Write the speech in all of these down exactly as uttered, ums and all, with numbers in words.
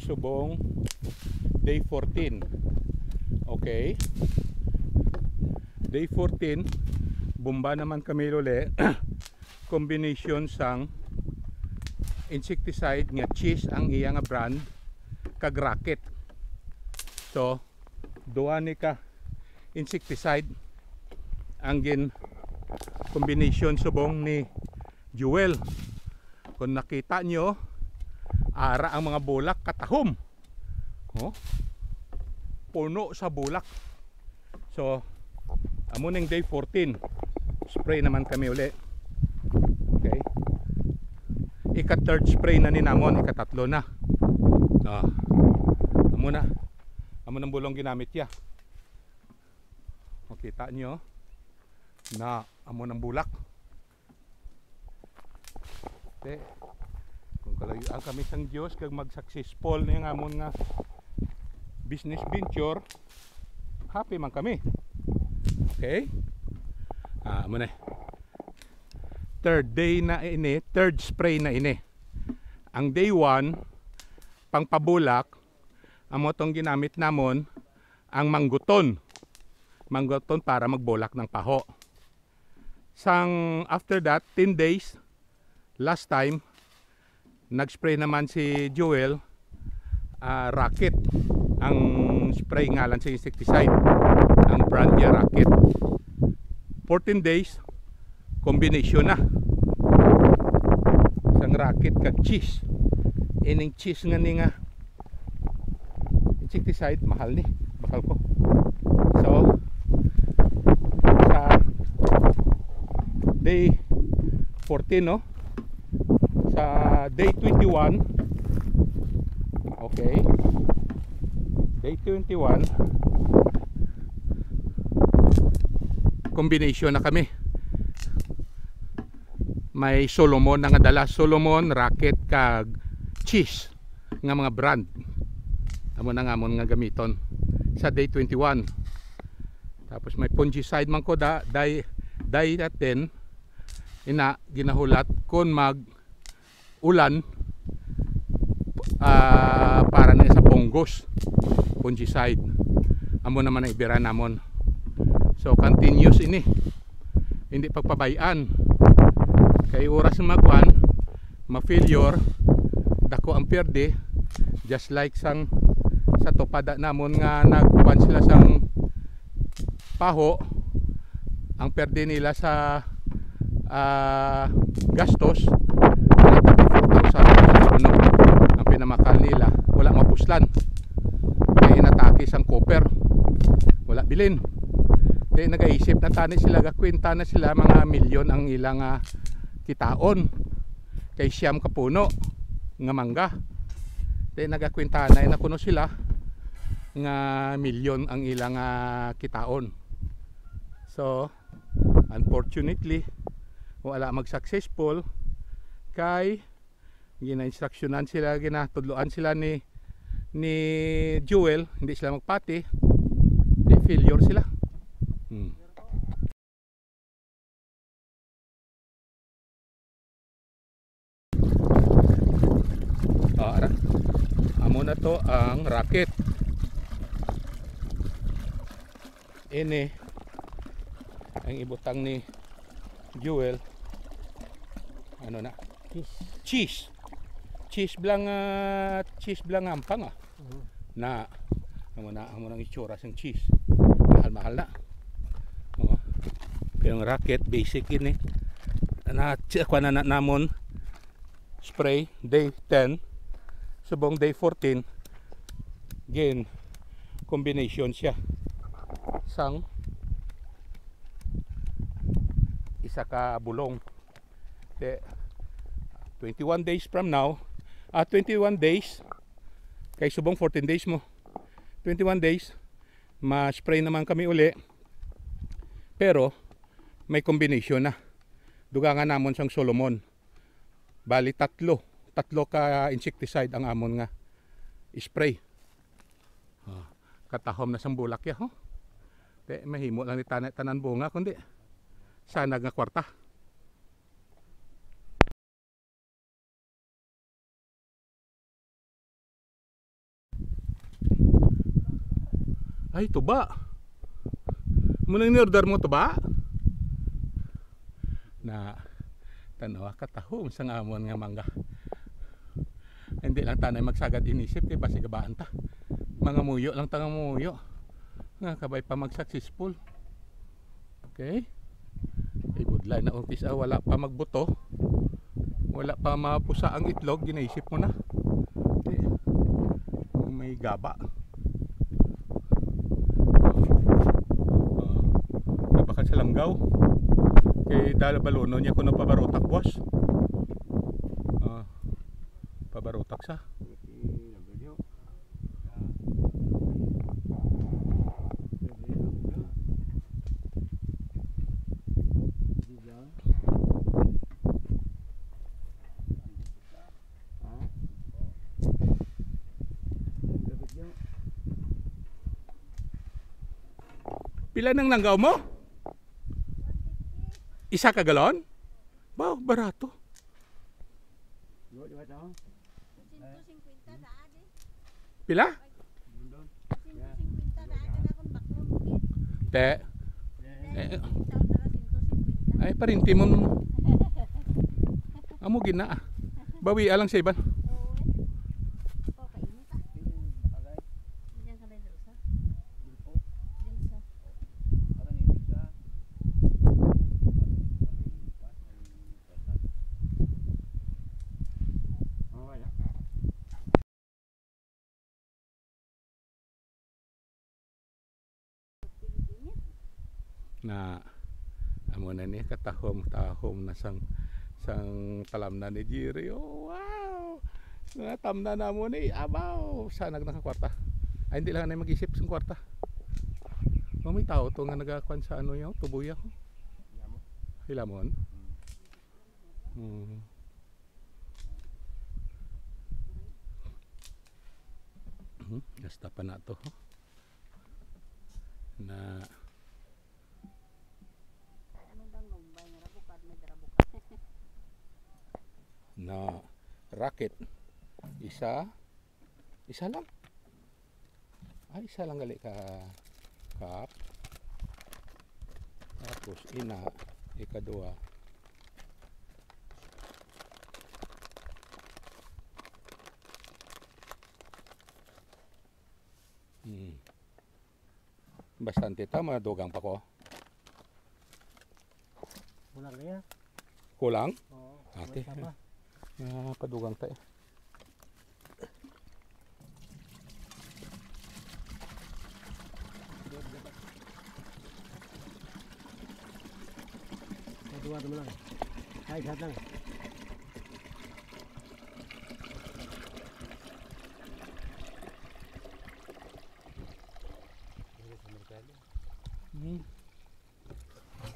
Subong day fourteen. Okay. Day fourteen, bomba naman kami uli. Combination sang insecticide nga Chis ang iya nga brand kag Rocket. So, duha ni ka insecticide ang gin combination subong ni Jewel. Kung nakita nyo, ara ang mga bulak katahom. Oh, puno sa bulak. So, amo ning day fourteen. Spray naman kami uli. Okay. Ika-third spray na ni namon, ikatatlo na. Ah. Amo na. Amo nang bulong ginamit ya. Makita nyo na amo nang bulak. Te, kung kalayuan kami sang Dios kag mag-successful ni ang amon nga business venture, happy man kami. Okay? Ah, amo na. Third day na ini, third spray na ini. Ang day one, pangpabulak, amo tong ginamit namon, ang mangguton. Mangguton para magbulak ng paho. Sang after that, ten days, last time, nag-spray naman si Joel, ah, Rocket ang spray ngalan sa insecticide. Ang brand niya Rocket. Fourteen days, combination na. Sang Rocket kag Chis. Ining Chis nga ni nga insecticide, mahal ni, bakal ko. So, sa day fourteen, no? Sa day twenty-one, okay, day twenty-one, combination na kami. May Solomon na nga dala, Solomon, Rocket, kag Chis nga mga brand. Amo na nga amon nga gamiton sa day twenty-one. Tapos may fungicide man ko da, day, day at then, ina, ginahulat kon mag ulan, ah, para na sa fungus, fungicide. Amo naman ang ibira namon. So, continuous ini. Hindi pagpabay-an. Kay oras nga makuan, ma-failure, dako ang pierde, just like sang sa tupada namon nga nagkuan sila sang paho, ang perde nila sa, ah, gastos, mga thirty-four thousand. Ano, ang pinamakal nila, wala mapuslan. Kaya inatake sang copper, wala bilin. Kaya nagaisip na tani sila, gakwenta na sila, mga milyon ang ilang, ah, kitaon. Kay siyam ka puno nga mangga. Di nagakwentahanay na kuno sila nga milyon ang ilang, ah, kitaon. So, unfortunately, wala mag-successful kay gina-instructionan sila, ginatudloan sila ni, ni Joel, hindi sila magpati, di failure sila. Hmm. Ah, ara. Amo na to ang Rocket. Ini ang ibutang ni Joel. Ano na? Chis. Chis. Chis blang, ah, chis blang ampang, ah. Mhm. Na, amo na, amo nang itsura sang Chis. Mahal-mahal na. Oo. Pero ang Rocket, basic ini. Na, kuha na, na namon spray, day ten, subong day fourteen, gin combination siya sang isa ka bulong. Te, twenty-one days from now, ah, twenty-one days, kay subong fourteen days mo. Twenty-one days, ma-spray naman kami uli. Pero, may combination na. Dugangan namon sang Solomon. Bali, tatlo. Tatlo ka insecticide ang amon nga spray. Ah, katahom na sang bulak ya, ho. Te, mahimo lang ni tana-, tanan bunga, kundi sana nga kwarta. Ay, tuba. Muna ni-order mo, tuba? Na, tanawa, katahom sang amon nga mangga. Hindi lang tanay magsagad inisip kay basi gabaan ta. Mga muyo lang ta nga muyo. Nga kabay pa mag-successful. Okay? Ibudlay na ukis, ah, wala pa magbuto. Wala pa mapusa ang itlog, ginaisip mo na. Okay. May gaba. Ah, nabakal sa langgaw. Kay dala balono niya kuno pabarotak, boss. Ah, pabarotak sa. Pila nang langgaw mo? Isa ka galon? Ba, barato. Pila? Te. Eh, ay, parinti mo. Amo gina. Bawi alang sa iban. Na amo na ni katahom-tahom na sang, sang talamnan ni Jerry. Oh, wow! Nga tamnan namo ni, abaw, sana nakakwarta. Ay, hindi lang na mag-isip sang kwarta. Oh, may tao to nga nagakuan sa ano yaw, tubuya ko. Hilamon? Hmm. Hmm, gasta pa na to, ho. Na na racket. Isa, isa lang. Ay, isa lang gali ka cup. Tapos, ina, ikaduha. Hmm. Bastante ta, madugang pa ko. Kulang kaya? Kulang? Oo. Ate. Wala pa. Ah, padugang tayo. Sa duwa naman lang. Ay, lahat lang. Hmm.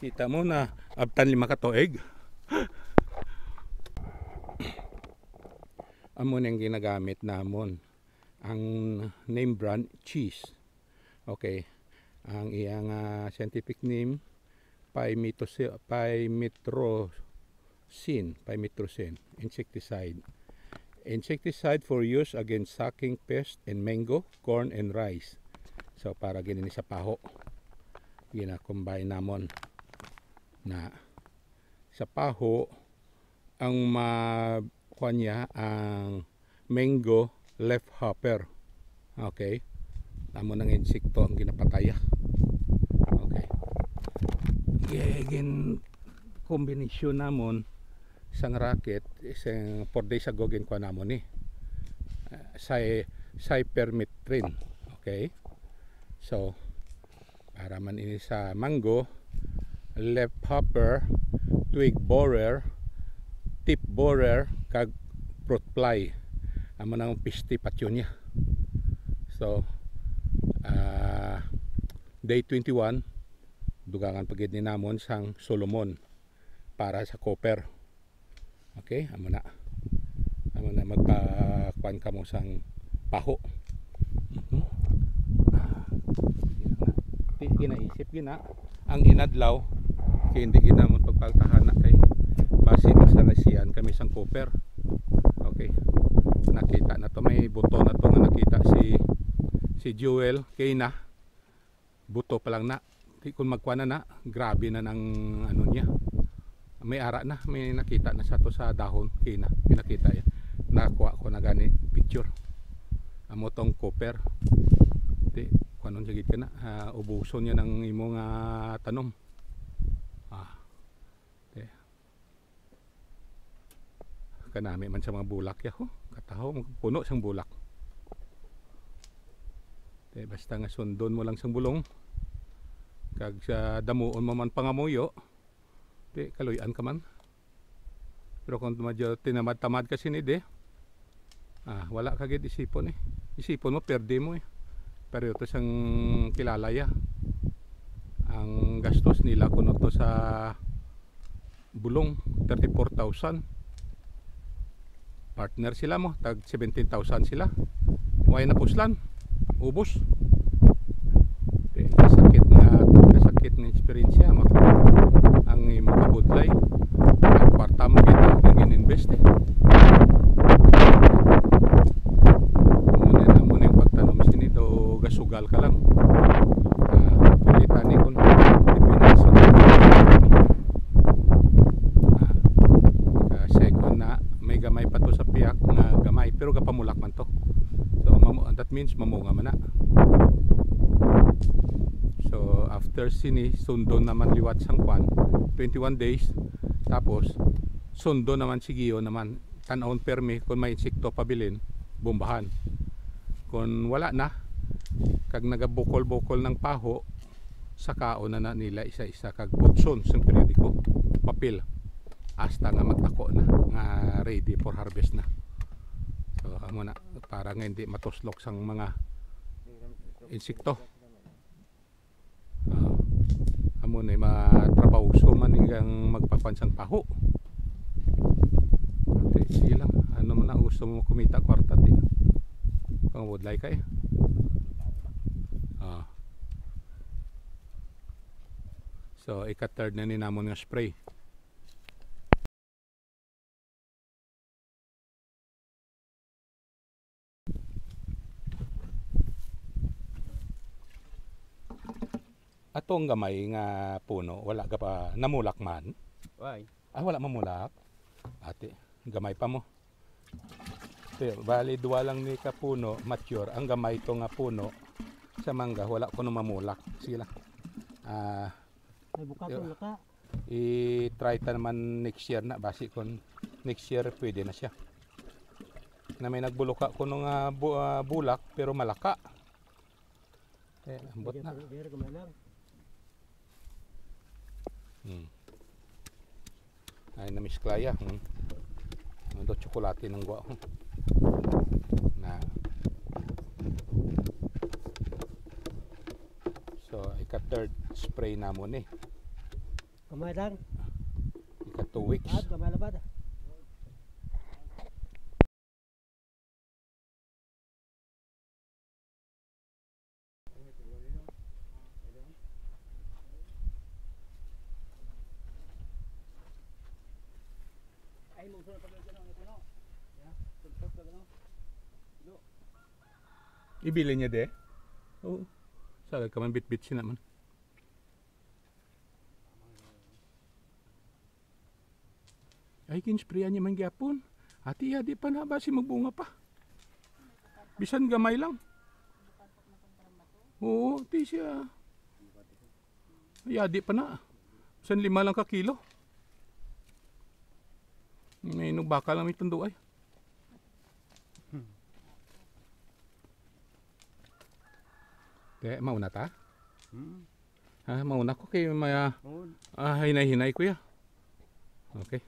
Kita mo na abtan lima ka tuig. Amo ning ginagamit namon, ang name brand Cheese. Okay. Ang iyang, ah, scientific name, pymethos-, pymetrozine, pymetrozine insecticide. Insecticide for use against sucking pest in mango, corn, and rice. So, para gini ni sa paho, gina-combine namon na sa paho ang ma-, kuan niya, ang mango leaf hopper. Okay. Amo nang insekto ang ginapataya. Okay. Gin kombinasyon namon sang racket, isang four days ago ginkuha namon ni, ah, cy-, cypermethrin. Okay. So, para man ini sa mango, leaf hopper, twig borer, tip borer, kag fruit fly. Amo nang piste patyon niya. So, ah, day twenty-one, dugangan pa gid ni namon sang Solomon para sa copper. Okay, amo na. Amo na, magpakuan kamo sang paho. Mhm. Ah, sige na nga. Di, ginaisip gina ang inadlaw, kay hindi gid namon pagpaltahan na kay basi masalasian kami sang copper. Okay. Nakita na to, may buto na to nga nakita si, si Jewel kay na. Buto pa lang na. Di, kung magkuha na na, grabe na nang ano niya. May ara na, may nakita na sa to sa dahon. Kina, pinakita ya. Nakuha ko na gani picture. Amo tong copper. Di, kuanon siya gid kana, ah, ubuson niya ng imo nga tanom. Ah. Di. Kanami man sa mga bulak ya, ho. Kataho, puno sang bulak. Di, basta nga sundon mo lang sang bulong. Kag sa damuon mo man pangamuyo, di, kaluy-an ka man. Pero kung medyo tinamad-tamad ka sini, di, ah, wala ka gid isipon eh. Isipon mo, perde mo eh. Pero ito sang kilala ya. Ang gastos nila kuno to sa bulong, thirty-four thousand. Partner sila mo, tag seventeen thousand sila. Way na puslan. Ubos. Di, kasakit nga, kasakit nga eksperyensya, mak-, ang imo kabudlay. Ang kwarta mo gid, ang gin-invest eh. Muna na, muna yung pagtanom sini, do gasugal ka lang. Ah, pulitan ni kun, depende sa Ah, ah, second na, may gamay pa to sa piyak nga gamay, pero gapamulak man to. So, mamu-, that means mamunga man na. So, after sini, sundon naman liwat sang kwan, twenty-one days, tapos sundon naman, sigiyo naman, tan-awon permi kung may insekto pabilin, bombahan. Kung wala na, kag nagabukol-bukol ng paho, sakaon na, na nila isa-isa kag putson sang periodiko, papel, hasta nga magtako na, nga ready for harvest na. So, amo na, para nga hindi matuslok sang mga insekto. Ah, amo na, matrabahoso man ang magpakuan sang paho. Ate, sige lang, ano man na, gusto mo kumita kwarta, ti? Pangabudlay ka eh. Ah. So, ika-third na ni namon nga spray. Ato ang gamay nga puno, wala ka pa namulak man? Why? Ah, wala mamulak. Ate, gamay pa mo. Te, bali, dua lang ni ka puno, mature. Ang gamay to nga puno sa mangga, wala ko nung mamulak. Sige lang. Ah, May bukaton Yo. na ka. I-try ta naman next year na, basi kung next year pwede na siya. Na may nagbuloka ko nung, ah, bu-, ah, bulak, pero malaka. Eh, ambot na. Diri, diri, gamay lang. Hmm. Ay, namiskla ya. Hmm. Ano daw, tsokolate ng gwa. Na. So, ika-third spray namon eh. Gamay lang. Ika two weeks. Ah, gamay lang ba? Ibili niya de? Oo. Sa ka man bitbit siya naman. Ay, ginsprayan niya man gyapon. Ati, yadi pa na ba si magbunga pa? Bisan gamay lang. Oo, ti siya. Yadi pa na. Bisan lima lang ka kilo. May nubaka lang may tundo ay. Te, mauna ta? Hmm. Ah, mauna ko kay may, ah, Oo. ah, hinay-hinay, kuya. Okay.